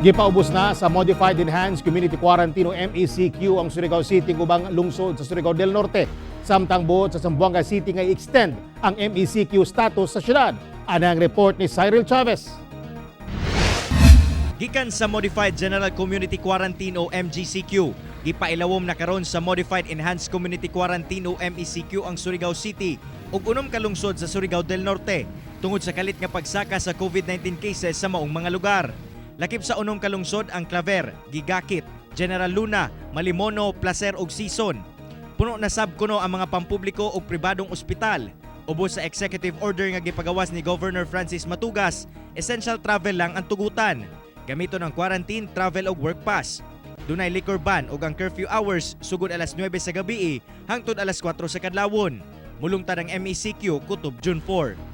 Gipaubos na sa Modified Enhanced Community Quarantine o MECQ ang Surigao City ug ubang lungsod sa Surigao del Norte. Samtang buot sa Zamboanga City nga i-extend ang MECQ status sa syudad. Ana ang report ni Cyril Chavez. Gikan sa Modified General Community Quarantine o MGCQ, gipailawom na karon sa Modified Enhanced Community Quarantine o MECQ ang Surigao City ug unom ka lungsod sa Surigao del Norte tungod sa kalit nga pagsaka sa COVID-19 cases sa maong mga lugar. Lakip sa unom ka lungsod ang Claver, Gigakit, General Luna, Malimono, Placer ug Sison. Puno na sab kuno ang mga pampubliko ug pribadong ospital. Ubos sa executive order nga gipagawas ni Governor Francis Matugas, essential travel lang ang tugutan. Gamiton ang quarantine, travel ug work pass. Dunay liquor ban ug ang curfew hours sugod alas 9 sa gabi hangtod alas 4 sa kadlawon. Mulungtad ang MECQ kutob June 4.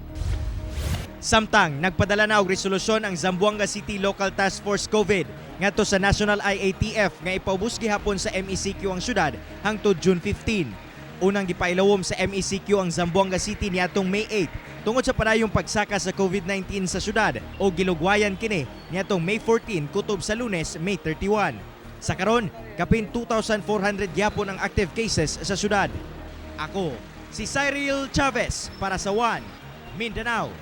Samtang nagpadala na og resolusyon ang Zamboanga City Local Task Force COVID ngadto sa National IATF nga ipaubos gihapon sa MECQ ang syudad hangtod June 15. Unang gipailawom sa MECQ ang Zamboanga City niadtong May 8 tungod sa padayong pagsaka sa COVID-19 sa syudad o gilugwayan kini niadtong May 14 kutob sa Lunes, May 31. Sa karon, kapin 2,400 gyapon ang active cases sa syudad. Ako, si Cyril Chavez para sa One Mindanao.